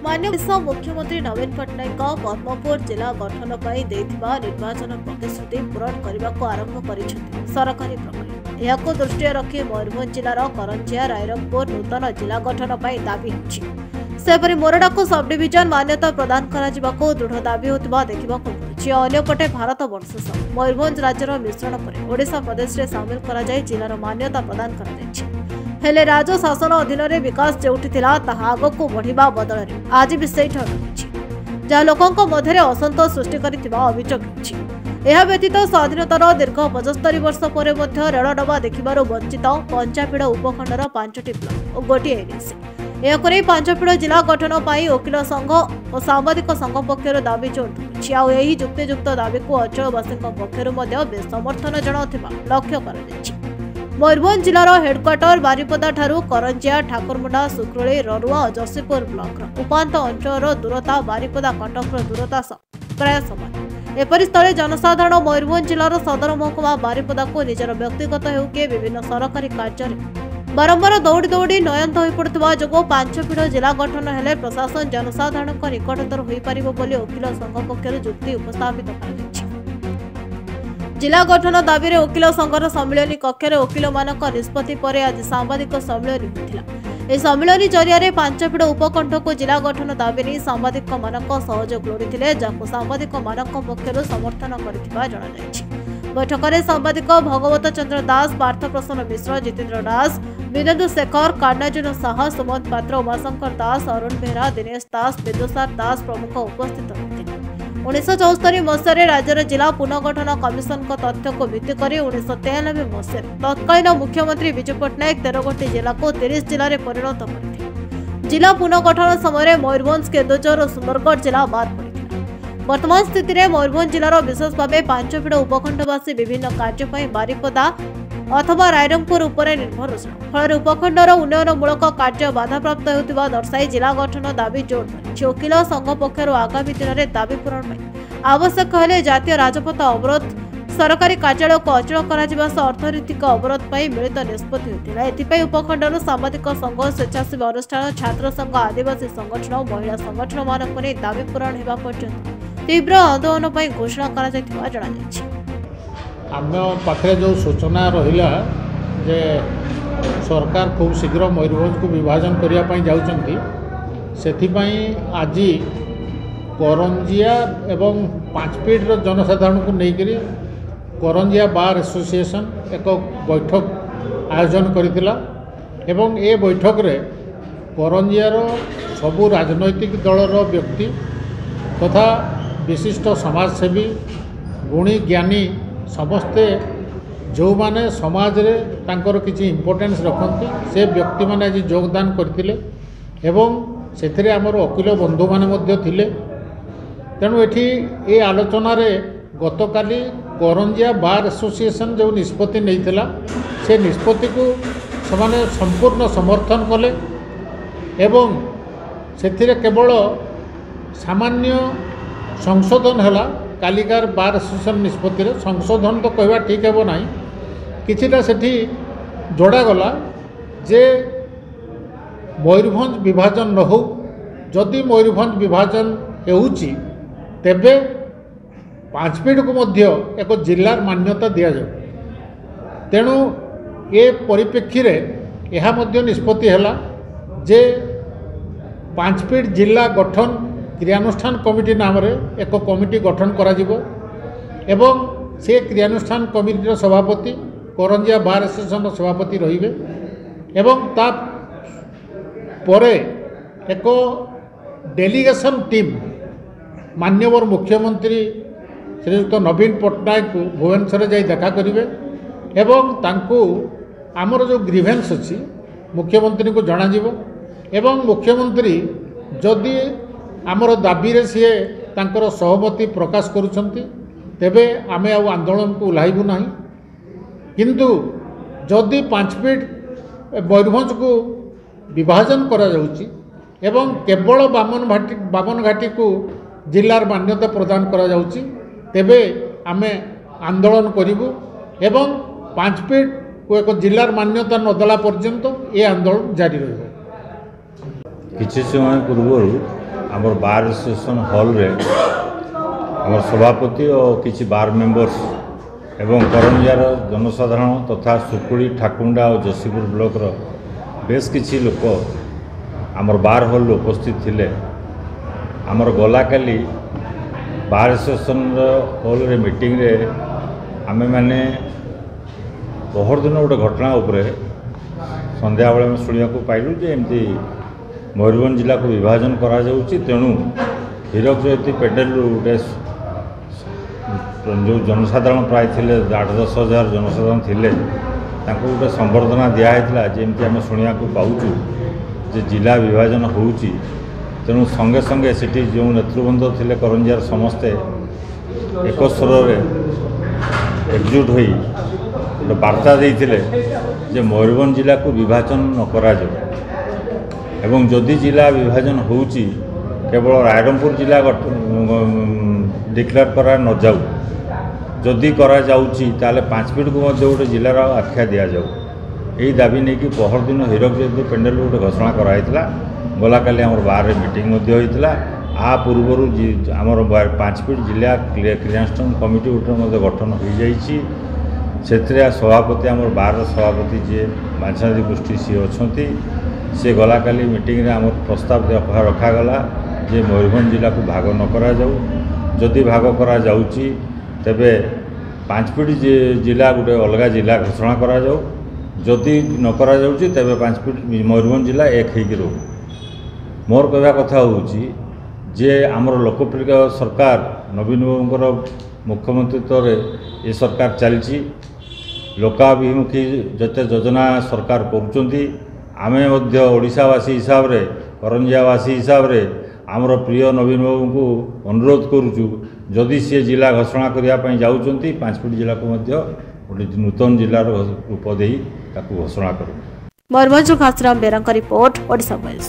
ମାନ୍ୟ ମୁଖ୍ୟମନ୍ତ୍ରୀ ନବୀନ ପଟ୍ଟନାୟକଙ୍କ ପଦ୍ମପୁର ଜିଲ୍ଲା ଗଠନ ପାଇଁ ଦେଇଥିବା ନିର୍ବାଚନ ପ୍ରତିଶ୍ରୁତି ପୂରଣ କରିବାକୁ ଆରମ୍ଭ କରିଛନ୍ତି ସରକାରୀ ପ୍ରକ୍ରିୟା। ଏହାକୁ ଦୃଷ୍ଟିରେ ରଖି ମୟୂରଭଞ୍ଜ ଜିଲ୍ଲାର କରଞ୍ଜିଆ, ରାଇରଙ୍ଗପୁର ନୂତନ ଜିଲ୍ଲା ଗଠନ ପାଇଁ ଦାବି ହେଉଛି। ସେହିପରି ମୋରଡ଼ାକୁ ସବଡିଭିଜନ ମାନ୍ୟତା ପ୍ରଦାନ କରାଯିବାକୁ ଦୃଢ଼ ଦାବି ହେଉଥିବା ଦେଖିବାକୁ ମିଳୁଛି। ଅନ୍ୟପଟେ ଭାରତ ବର୍ଷ ସହ ମୟୂରଭଞ୍ଜ ରାଜ୍ୟର ମିଶ୍ରଣ ପରେ ଓଡ଼ିଶା ପ୍ରଦେଶରେ ସାମିଲ କରାଯାଇ ଜିଲ୍ଲାର ମାନ୍ୟତା ପ୍ରଦାନ କରାଯାଇଛି। ହେଲେ ରାଜ ଶାସନ ଅଧୀନରେ ବିକାଶ ଯେଉଁଠି ଥିଲା ତାହା ଆଗକୁ ବଢ଼ିବା ବଦଳରେ ଆଜି ବି ସେଇଠି ଅଟକିଛି, ଯାହା ଲୋକଙ୍କ ମଧ୍ୟରେ ଅସନ୍ତୋଷ ସୃଷ୍ଟି କରିଥିବା ଅଭିଯୋଗ ହେଉଛି। ଏହା ବ୍ୟତୀତ ସ୍ୱାଧୀନତାର ଦୀର୍ଘ 75 ବର୍ଷ ପରେ ମଧ୍ୟ ରେଳ ଡବା ଦେଖିବାରୁ ବଞ୍ଚିତ ପଞ୍ଚାପିଡ଼ ଉପଖଣ୍ଡର 5ଟି ବ୍ଲକ ଓ ଗୋଟିଏ ଏନ୍ଏସି। ଏହାକୁ ନେଇ ପାଞ୍ଚପିଡ଼ ଜିଲ୍ଲା ଗଠନ ପାଇଁ ଓକିଲ ସଂଘ ଓ ସାମ୍ବାଦିକ ସଂଘ ପକ୍ଷରୁ ଦାବି ଜୋର ଧରିଛି। ଆଉ ଏହି ଯୁକ୍ତିଯୁକ୍ତ ଦାବିକୁ ଅଞ୍ଚଳବାସୀଙ୍କ ପକ୍ଷରୁ ମଧ୍ୟ ବେଶ ସମର୍ଥନ ଜଣାଉଥିବା ଲକ୍ଷ୍ୟ କରାଯାଇଛି। ମୟୂରଭଞ୍ଜ ଜିଲ୍ଲାର ହେଡକ୍ୱାର୍ଟର ବାରିପଦାଠାରୁ କରଞ୍ଜିଆ, ଠାକୁରମୁଣ୍ଡା, ଶୁକ୍ରୁଳି, ରରୁଆ ଓ ଯଶୀପୁର ବ୍ଲକର ଉପାନ୍ତ ଅଞ୍ଚଳର ଦୂରତା ବାରିପଦା କଟକର ଦୂରତା ସହ ପ୍ରାୟ ସମାନ। ଏପରି ସ୍ଥଳେ ଜନସାଧାରଣ ମୟୂରଭଞ୍ଜ ଜିଲ୍ଲାର ସଦର ମହକୁମା ବାରିପଦାକୁ ନିଜର ବ୍ୟକ୍ତିଗତ ହେଉ କି ବିଭିନ୍ନ ସରକାରୀ କାର୍ଯ୍ୟରେ ବାରମ୍ବାର ଦୌଡ଼ି ଦୌଡ଼ି ନୟନ୍ତ ହୋଇପଡ଼ୁଥିବା ଯୋଗୁଁ ପାଞ୍ଚପିଢ଼ ଜିଲ୍ଲା ଗଠନ ହେଲେ ପ୍ରଶାସନ ଜନସାଧାରଣଙ୍କ ନିକଟତର ହୋଇପାରିବ ବୋଲି ଓକିଲ ସଂଘ ପକ୍ଷରୁ ଯୁକ୍ତି ଉପସ୍ଥାପିତ କରାଯାଇଛି। ଜିଲ୍ଲା ଗଠନ ଦାବିରେ ଓକିଲ ସଂଘର ସମ୍ମିଳନୀ କକ୍ଷରେ ଓକିଲମାନଙ୍କ ନିଷ୍ପତ୍ତି ପରେ ଆଜି ସାମ୍ବାଦିକ ସମ୍ମିଳନୀ ହୋଇଥିଲା। ଏହି ସମ୍ମିଳନୀ ଜରିଆରେ ପାଞ୍ଚପିଢ଼ ଉପକଣ୍ଠକୁ ଜିଲ୍ଲା ଗଠନ ଦାବି ନେଇ ସାମ୍ବାଦିକମାନଙ୍କ ସହଯୋଗ ଲୋଡ଼ିଥିଲେ, ଯାହାକୁ ସାମ୍ବାଦିକମାନଙ୍କ ପକ୍ଷରୁ ସମର୍ଥନ କରିଥିବା ଜଣାଯାଇଛି। ବୈଠକରେ ସାମ୍ବାଦିକ ଭଗବତ ଚନ୍ଦ୍ର ଦାସ, ପାର୍ଥପ୍ରସନ୍ନ ମିଶ୍ର, ଜିତେନ୍ଦ୍ର ଦାସ, ବିନେନ୍ଦୁ ଶେଖର, କାର୍ଣ୍ଣାର୍ଜୁନ ସାହା, ସୁମନ୍ତ ପାତ୍ର, ଉମାଶଙ୍କର ଦାସ, ଅରୁଣ ବେହେରା, ଦିନେଶ ଦାସ, ବିନ୍ଦୁସାର ଦାସ ପ୍ରମୁଖ ଉପସ୍ଥିତ ରହିଥିଲେ। 1974 ମସିହାରେ ରାଜ୍ୟର ଜିଲ୍ଲା ପୁନର୍ଗଠନ କମିଶନଙ୍କ ତଥ୍ୟକୁ ଭିତ୍ତି କରି 1993 ମସିହାରେ ତତ୍କାଳୀନ ମୁଖ୍ୟମନ୍ତ୍ରୀ ବିଜୁ ପଟ୍ଟନାୟକ 13 ଗୋଟି ଜିଲ୍ଲାକୁ 30 ଜିଲ୍ଲାରେ ପରିଣତ କରିଥିଲେ। ଜିଲ୍ଲା ପୁନର୍ଗଠନ ସମୟରେ ମୟୂରଭଞ୍ଜ, କେନ୍ଦୁଝର ଓ ସୁନ୍ଦରଗଡ଼ ଜିଲ୍ଲା ବାଦ୍ ପଡ଼ିଥିଲା। ବର୍ତ୍ତମାନ ସ୍ଥିତିରେ ମୟୂରଭଞ୍ଜ ଜିଲ୍ଲାର ବିଶେଷ ଭାବେ ପାଞ୍ଚପିଢ଼ ଉପଖଣ୍ଡବାସୀ ବିଭିନ୍ନ କାର୍ଯ୍ୟ ପାଇଁ ବାରିପଦା ଅଥବା ରାଇରଙ୍ଗପୁର ଉପରେ ନିର୍ଭରଶୀଳ। ଫଳରେ ଉପଖଣ୍ଡର ଉନ୍ନୟନମୂଳକ କାର୍ଯ୍ୟ ବାଧାପ୍ରାପ୍ତ ହେଉଥିବା ଦର୍ଶାଇ ଜିଲ୍ଲା ଗଠନ ଦାବି ଜୋର ଧରିଛି। ଓକିଲ ସଂଘ ପକ୍ଷରୁ ଆଗାମୀ ଦିନରେ ଦାବି ପୂରଣ ପାଇଁ ଆବଶ୍ୟକ ହେଲେ ଜାତୀୟ ରାଜପଥ ଅବରୋଧ, ସରକାରୀ କାର୍ଯ୍ୟାଳୟକୁ ଅଚଳ କରାଯିବା ସହ ଅର୍ଥନୈତିକ ଅବରୋଧ ପାଇଁ ମିଳିତ ନିଷ୍ପତ୍ତି ହୋଇଥିଲା। ଏଥିପାଇଁ ଉପଖଣ୍ଡରୁ ସାମ୍ବାଦିକ ସଂଘ, ସ୍ୱେଚ୍ଛାସେବୀ ଅନୁଷ୍ଠାନ, ଛାତ୍ର ସଂଘ, ଆଦିବାସୀ ସଂଗଠନ ଓ ମହିଳା ସଂଗଠନମାନଙ୍କୁ ନେଇ ଦାବି ପୂରଣ ହେବା ପର୍ଯ୍ୟନ୍ତ ତୀବ୍ର ଆନ୍ଦୋଳନ ପାଇଁ ଘୋଷଣା କରାଯାଇଥିବା ଜଣାଯାଇଛି। ଆମ ପାଖରେ ଯେଉଁ ସୂଚନା ରହିଲା ଯେ ସରକାର ଖୁବ୍ ଶୀଘ୍ର ମୟୂରଭଞ୍ଜକୁ ବିଭାଜନ କରିବା ପାଇଁ ଯାଉଛନ୍ତି, ସେଥିପାଇଁ ଆଜି କରଞ୍ଜିଆ ଏବଂ ପାଞ୍ଚପିଢ଼ର ଜନସାଧାରଣଙ୍କୁ ନେଇକରି କରଞ୍ଜିଆ ବାର୍ ଆସୋସିଏସନ୍ ଏକ ବୈଠକ ଆୟୋଜନ କରିଥିଲା ଏବଂ ଏ ବୈଠକରେ କରଞ୍ଜିଆର ସବୁ ରାଜନୈତିକ ଦଳର ବ୍ୟକ୍ତି ତଥା ବିଶିଷ୍ଟ ସମାଜସେବୀ, ଗୁଣୀ ଜ୍ଞାନୀ ସମସ୍ତେ ଯେଉଁମାନେ ସମାଜରେ ତାଙ୍କର କିଛି ଇମ୍ପୋର୍ଟାନ୍ସ ରଖନ୍ତି ସେ ବ୍ୟକ୍ତିମାନେ ଆଜି ଯୋଗଦାନ କରିଥିଲେ ଏବଂ ସେଥିରେ ଆମର ଓକିଲ ବନ୍ଧୁମାନେ ମଧ୍ୟ ଥିଲେ। ତେଣୁ ଏଠି ଏ ଆଲୋଚନାରେ ଗତକାଲି କରଞ୍ଜିଆ ବାର୍ ଆସୋସିଏସନ୍ ଯେଉଁ ନିଷ୍ପତ୍ତି ନେଇଥିଲା ସେ ନିଷ୍ପତ୍ତିକୁ ସେମାନେ ସମ୍ପୂର୍ଣ୍ଣ ସମର୍ଥନ କଲେ ଏବଂ ସେଥିରେ କେବଳ ସାମାନ୍ୟ ସଂଶୋଧନ ହେଲା। କାଲିକାର ବାର୍ ଆସୋସିଏସନ୍ ନିଷ୍ପତ୍ତିରେ ସଂଶୋଧନ ତ କହିବା ଠିକ୍ ହେବ ନାହିଁ, କିଛିଟା ସେଠି ଯୋଡ଼ାଗଲା ଯେ ମୟୂରଭଞ୍ଜ ବିଭାଜନ ନ ହେଉ, ଯଦି ମୟୂରଭଞ୍ଜ ବିଭାଜନ ହେଉଛି ତେବେ ପାଞ୍ଚପିଢ଼କୁ ମଧ୍ୟ ଏକ ଜିଲ୍ଲାର ମାନ୍ୟତା ଦିଆଯାଉ। ତେଣୁ ଏ ପରିପ୍ରେକ୍ଷୀରେ ଏହା ମଧ୍ୟ ନିଷ୍ପତ୍ତି ହେଲା ଯେ ପାଞ୍ଚପିଢ଼ ଜିଲ୍ଲା ଗଠନ କ୍ରିୟାନୁଷ୍ଠାନ କମିଟି ନାମରେ ଏକ କମିଟି ଗଠନ କରାଯିବ ଏବଂ ସେ କ୍ରିୟାନୁଷ୍ଠାନ କମିଟିର ସଭାପତି କରଞ୍ଜିଆ ବାର୍ ଆସୋସିଏସନ୍ର ସଭାପତି ରହିବେ ଏବଂ ତା ପରେ ଏକ ଡେଲିଗେସନ୍ ଟିମ୍ ମାନ୍ୟବର ମୁଖ୍ୟମନ୍ତ୍ରୀ ଶ୍ରୀଯୁକ୍ତ ନବୀନ ପଟ୍ଟନାୟକଙ୍କୁ ଭୁବନେଶ୍ୱରରେ ଯାଇ ଦେଖା କରିବେ ଏବଂ ତାଙ୍କୁ ଆମର ଯେଉଁ ଗ୍ରିଭେନ୍ସ ଅଛି ମୁଖ୍ୟମନ୍ତ୍ରୀଙ୍କୁ ଜଣାଯିବ ଏବଂ ମୁଖ୍ୟମନ୍ତ୍ରୀ ଯଦି ଆମର ଦାବିରେ ସିଏ ତାଙ୍କର ସହମତି ପ୍ରକାଶ କରୁଛନ୍ତି ତେବେ ଆମେ ଆଉ ଆନ୍ଦୋଳନକୁ ଓହ୍ଲାଇବୁ ନାହିଁ, କିନ୍ତୁ ଯଦି ପାଞ୍ଚପିଢ଼ ମୟୂରଭଞ୍ଜକୁ ବିଭାଜନ କରାଯାଉଛି ଏବଂ କେବଳ ବାମନଘାଟିକୁ ଜିଲ୍ଲାର ମାନ୍ୟତା ପ୍ରଦାନ କରାଯାଉଛି ତେବେ ଆମେ ଆନ୍ଦୋଳନ କରିବୁ ଏବଂ ପାଞ୍ଚପିଢ଼କୁ ଏକ ଜିଲ୍ଲାର ମାନ୍ୟତା ନଦେଲା ପର୍ଯ୍ୟନ୍ତ ଏ ଆନ୍ଦୋଳନ ଜାରି ରହିବ। କିଛି ସମୟ ପୂର୍ବରୁ ଆମର ବାର୍ ଆସୋସିଏସନ୍ ହଲ୍ରେ ଆମର ସଭାପତି ଓ କିଛି ବାର୍ ମେମ୍ବର୍ସ ଏବଂ କରଞ୍ଜିଆର ଜନସାଧାରଣ ତଥା ଶୁକୁଳି, ଠାକୁଣ୍ଡା ଓ ଯଶୀପୁର ବ୍ଲକର ବେଶ କିଛି ଲୋକ ଆମର ବାର୍ ହଲ୍ରେ ଉପସ୍ଥିତ ଥିଲେ। ଆମର ଗଲାକାଲି ବାର୍ ଆସୋସିଏସନ୍ର ହଲ୍ରେ ମିଟିଂରେ ଆମେମାନେ ପହରଦିନ ଗୋଟେ ଘଟଣା ଉପରେ ସନ୍ଧ୍ୟାବେଳେ ଆମେ ଶୁଣିବାକୁ ପାଇଲୁ ଯେ ଏମିତି ମୟୂରଭଞ୍ଜ ଜିଲ୍ଲାକୁ ବିଭାଜନ କରାଯାଉଛି। ତେଣୁ ହୀରକ ଜୟନ୍ତୀ ପେଣ୍ଡେଲରୁ ଗୋଟେ ଯେଉଁ ଜନସାଧାରଣ ପ୍ରାୟ ଥିଲେ 8-10 ହଜାର ଜନସାଧାରଣ ଥିଲେ, ତାଙ୍କୁ ଗୋଟେ ସମ୍ବର୍ଦ୍ଧନା ଦିଆହେଇଥିଲା। ଯେମିତି ଆମେ ଶୁଣିବାକୁ ପାଉଛୁ ଯେ ଜିଲ୍ଲା ବିଭାଜନ ହେଉଛି, ତେଣୁ ସଙ୍ଗେ ସଙ୍ଗେ ସେଠି ଯେଉଁ ନେତୃବୃନ୍ଦ ଥିଲେ କରଞ୍ଜିଆର ସମସ୍ତେ ଏକ ସ୍ୱରରେ ଏକଜୁଟ ହୋଇ ଗୋଟେ ବାର୍ତ୍ତା ଦେଇଥିଲେ ଯେ ମୟୂରଭଞ୍ଜ ଜିଲ୍ଲାକୁ ବିଭାଜନ ନ କରାଯାଉ ଏବଂ ଯଦି ଜିଲ୍ଲା ବିଭାଜନ ହେଉଛି କେବଳ ରାଇରଙ୍ଗପୁର ଜିଲ୍ଲା ଡିକ୍ଲେୟାର କରା ନଯାଉ, ଯଦି କରାଯାଉଛି ତାହେଲେ ପାଞ୍ଚପିଟକୁ ମଧ୍ୟ ଗୋଟେ ଜିଲ୍ଲାର ଆଖ୍ୟା ଦିଆଯାଉ। ଏହି ଦାବି ନେଇକି ପହରଦିନ ହୀରକ ଜୟନ୍ତୀ ପେଣ୍ଡେଲରୁ ଗୋଟେ ଘୋଷଣା କରାହେଇଥିଲା। ଗଲାକାଲି ଆମର ବାର୍ରେ ମିଟିଂ ମଧ୍ୟ ହୋଇଥିଲା। ଆ ପୂର୍ବରୁ ଆମର ପାଞ୍ଚପିଟ ଜିଲ୍ଲା କ୍ରିୟାନୁଷ୍ଠାନ କମିଟି ଗୋଟେ ମଧ୍ୟ ଗଠନ ହୋଇଯାଇଛି। ସେଥିରେ ସଭାପତି ଆମର ବାର୍ର ସଭାପତି ଯିଏ ବାଞ୍ଛାନିଧି ପୃଷ୍ଟି ସିଏ ଅଛନ୍ତି। ସେ ଗଲାକାଲି ମିଟିଂରେ ଆମର ପ୍ରସ୍ତାବ ରଖାଗଲା ଯେ ମୟୂରଭଞ୍ଜ ଜିଲ୍ଲାକୁ ଭାଗ ନ କରାଯାଉ, ଯଦି ଭାଗ କରାଯାଉଛି ତେବେ ପାଞ୍ଚପିଟ ଜିଲ୍ଲା ଗୋଟେ ଅଲଗା ଜିଲ୍ଲା ଘୋଷଣା କରାଯାଉ, ଯଦି ନ କରାଯାଉଛି ତେବେ ପାଞ୍ଚପିଟ ମୟୂରଭଞ୍ଜ ଜିଲ୍ଲା ଏକ ହେଇକି ରହୁ। ମୋର କହିବା କଥା ହେଉଛି ଯେ ଆମର ଲୋକପ୍ରିୟ ସରକାର ନବୀନ ବାବୁଙ୍କର ମୁଖ୍ୟମନ୍ତ୍ରିତ୍ୱରେ ଏ ସରକାର ଚାଲିଛି। ଲୋକାଭିମୁଖୀ ଯେତେ ଯୋଜନା ସରକାର କରୁଛନ୍ତି, ଆମେ ମଧ୍ୟ ଓଡ଼ିଶାବାସୀ ହିସାବରେ, କରଞ୍ଜିଆବାସୀ ହିସାବରେ ଆମର ପ୍ରିୟ ନବୀନ ବାବୁଙ୍କୁ ଅନୁରୋଧ କରୁଛୁ, ଯଦି ସିଏ ଜିଲ୍ଲା ଘୋଷଣା କରିବା ପାଇଁ ଯାଉଛନ୍ତି ପାଞ୍ଚପିଟ ଜିଲ୍ଲାକୁ ମଧ୍ୟ ଗୋଟେ ନୂତନ ଜିଲ୍ଲାର ରୂପ ଦେଇ ତାକୁ ଘୋଷଣା କରନ୍ତୁ। ମୟୂରଭଞ୍ଜରୁ ଘାସରାମ ବେରାଙ୍କ ରିପୋର୍ଟ, ଓଡ଼ିଶା ଭଏସ୍।